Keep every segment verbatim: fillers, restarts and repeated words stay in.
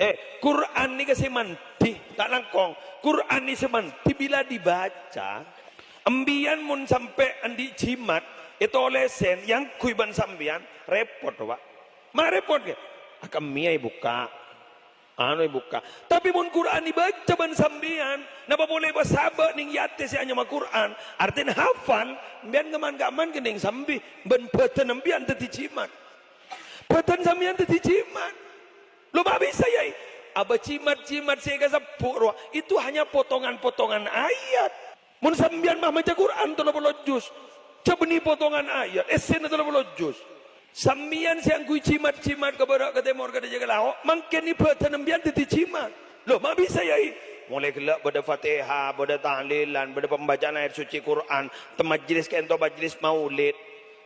Eh, Qur'an nèka sè mandhi, ta' langkong. Qur'an nèka sè mandhi bilâ èbâca. Embiyan mon sampè' andi' jimat, ètolèsè, èangghuy bân sampèyan, rèpot, Pak. Ma' rèpot, ghi? Akemmèya èbukka'. Anu èbukka'. Tapè mon Qur'an èbâca bân sampèyan, napa polè pasabâ' neng è atè sè anyama Qur'an, artèna hafal, sampèyan ngemman-ngemman kennèng sambi, bân bhâdhân sampèyan dhâddhi jimat. Bhâdhân sampèyan dhâddhi jimat. Lo, ma' bisa, yâ? Abâ jimat-jimat sè èkasebbhu' rowa, itu hanya potongan-potongan ayat. Mon sampèyan ma' maca Qur'an tello polo juz, jhâ' bânnè potongan ayat, èssèna tello polo juz. Sampèyan sè angghuy jimat-jimat ka bârâ', ka tèmor, ka dâjâ, ka lao', mangkèn bhâdhân sampèyan dhâddhi jimat. Lo, ma' bisa, yâ? Molaè ghellâ' bâdâ Fatihah, bâdâ tahlilan, bâdâ pembacaan ayat suci Qur'an, tè-, majlis ka'ento majlis maulid.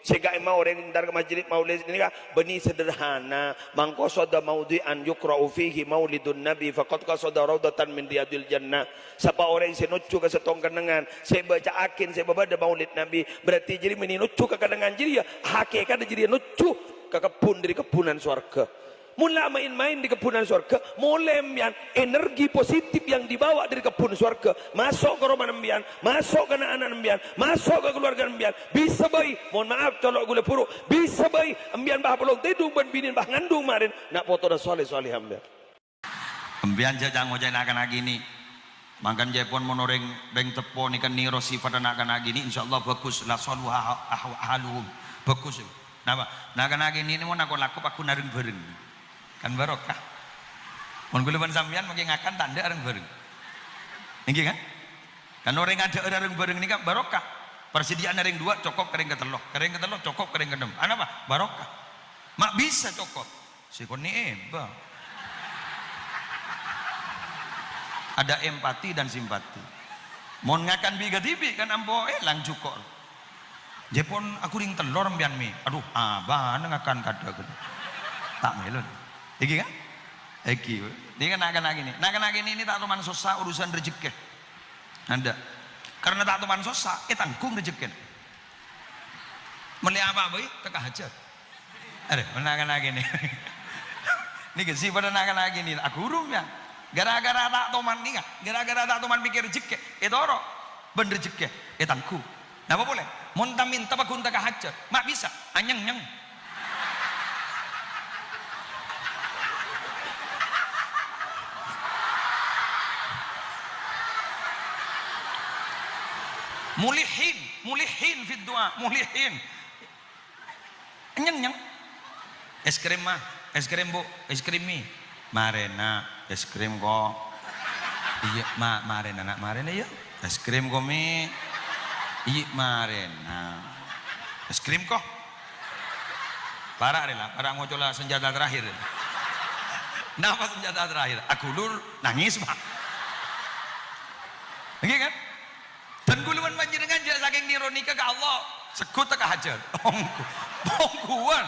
Sè ka'imma orèng entar ka majlis maulid nèka bânnè sederhana, "Man qasada maudhi'an yuqra'u fihi maulidun nabi, faqad qasada raudatan min riyadil jannah." Sapa orèng sè nojjhu ka sèttong kennengngan sè èbâca'aghi sè bâbâdâ maulid Nabi, berarti jârèya mènè nojjhu ka kennengngan jârèya, hakèkatta jârèya nojjhu ka kebbhun dhâri kebbhunan sowarghâ. Mon la maèn-maèn è kebbhunan sowarghâ, molaè sampèyan, energi positif yang dibawa dari kebbhun sowarghâ maso' ka romana sampèyan, maso' ka na'-ana' sampèyan, maso' ka kalowarga sampèyan. Bisa bhâi, mohon maaf, colo' ghulâ buru, bisa bhâi sampèyan bâ' apolong tèdung bân binèna bâ' ngandung marèna na' potona soleh-soleha sampèyan. Sampèyan jhâ' ca-ngoca'è na'-kana' binè'. Mangkana jhâ' pon mon orèng, rèng teppo nèka nèro sifatta na'-kana' binè', insyaallah bhâghus, la saluha ah-, ah-, ahaluhum. Bhâghus. Napa? Na'-kana' binè' nèka mon akon lako pagghun rèng-bhâreng. Kan barokah. Mon ghulâ bân sampèyan mangkè ngakan ta' endâ' rèng-bhâreng. Èngghi kan? Kan orèng adâ'â rèng-bhâreng nèka barokah. Parsadhiyâ'ânna rèng duwâ' cokop ka rèng katello, ka rèng katello cokop ka rèng keennem. Anapa? Barokah. Ma' bisa cokop. Sè konnè' èbâ. Ada empati dan simpati. Mon ngakan bi' kadhibi' kan ampo èlang jhuko'. Jhâ' pon aghuri tello sampèyan mè. Aduh, abâna ngakan kadhâ' ghâllu. Ta' mèlo. Èngghi kan? Èngghi. Nèka na'-kana' binè'. Na'-kana' binè' nèka ta' toman sossa urusan rejekkè. Endâ'. Karena ta' toman sossa, ètangghung rejekkèna. Mellè apa bhâi, teka hajhât. Arè, na'-kana' binè'. Nèka sifatta na'-kana' binè', aghuru, yâ. Gara-gara ta' toman nèka, gara-gara ta' toman mèkkèr rejekkè, ètoro'. Bân rejekkè, ètangghung. Napa polè? Mon ta'-mènta pagghun teka hajhât, ma' bisa, anyèng-nyèng. Mulihin, mulihin fid du'a, mulihin. Nyèng-nyèng. Es krim, Ma. Es krim, Bu. Es krim, Mi. Marèna es krim, ko'. Iyâ, Ma, marèna, Na', marèna, yâ. Es krim, ko', Mi. Iyâ, marèna. Es krim, ko'. Para' rè la, para' ngocola senjata terakhir. Napa senjata terakhir? Aghulur, nangès, Ma. Èngghi, kan? Dan kaulâ bân panjhennengngan jhâ' sakèng nèro nèka ka Allah, segghut teka hajhât. Ongghu-, ongghuwân.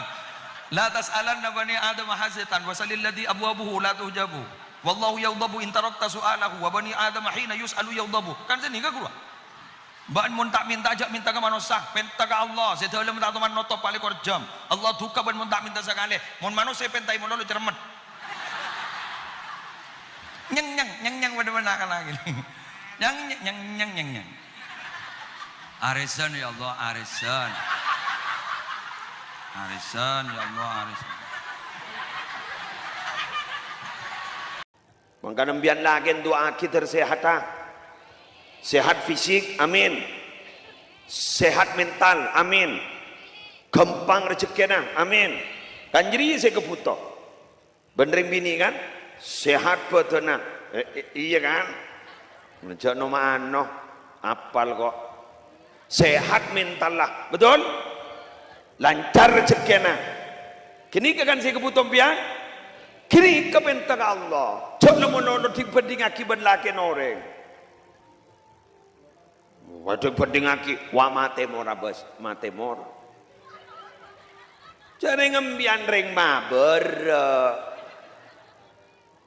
"La tas'alanna bani Adam hajatan, wa salil ladzi abwabuhu la tuhjabu. Wallahu yaghdabu in tarakta su'alahu, wa bani Adam hina yus'alu yaghdabu." Kan sanèka kaulâ. Bâ'na mon ta' mènta, jhâ' mènta ka manossa, mènta ka Allah. Sè dâlem ta' toman notop palèkor jam. Allah dhukâ bâ'na mon ta' mènta sakalè. Mon manossa èpèntaè malolo cermet. Nyèng-nyèng, nyèng-nyèng padâ mènta ka lagi. Nyèng-nyèng, nyèng-nyèng, nyèng-nyèng. Arèsan, ya Allah, arèsan. Arèsan, ya Allah, arèsan. Mangkana sampèyan lakèna du'aaghi dâr sèhata. Sèhat fisik, amin. Sèhat mental, amin. Ghâmpang rejekkèna, amin. Kan jârèya sè èkabhuto. Bân rèng binè', kan? Sèhat bhâdhânna. Eh, eh, iyâ, kan? Jhâ' no-mano. Apal, ko'. Sèhat mentalla. Betul? Lancar rejekkèna. Ghânèka, kan, sè èkabhuto sampèyan? Ghânèka pènta ka Allah. Jhâ' no-mano ding-bhândhingngaghi bân lakèna orèng. Wa, ding-bhândhingngaghi, wa, matè mor, abâs, matè mor. Jhâ' rèng sampèyan rèng mabârâ'.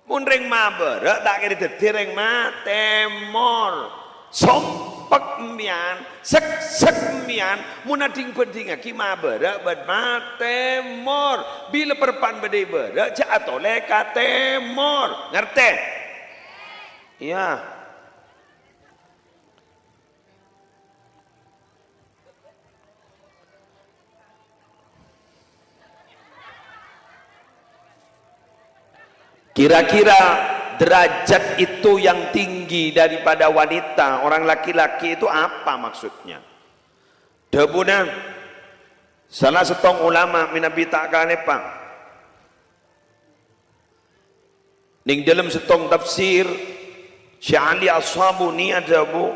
Mon rèng mabârâ' ta' kèra dhâddhi rèng matè mor. Sompek sampèyan, seksek sampèyan, mon ading-bhândhingngaghi mabârâ' bân matè mor. Bilâ parpa'na bâdâ è bârâ', jhâ' atolè ka tèmor. Ngartè? Iyâ. Kira-kira derajat itu yang tinggi daripada wanita, orang laki-laki itu apa maksudnya? Dhâbuna sala sèttong ulama mènabi ta' kalèppa. Neng dâlem sèttong tafsir, Syekh Ali As-Sabuni adhâbu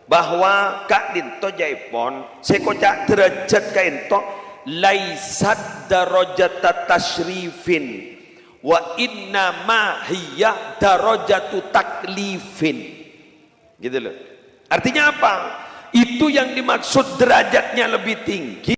bahwa ka'dinto jâèpon sè èkoca' derajat ka'dinto laisat darajata tasyrifin, wa innama hiya darajatu taklifin. Gitu loh. Artinya apa? Itu yang dimaksud derajatnya lebih tinggi.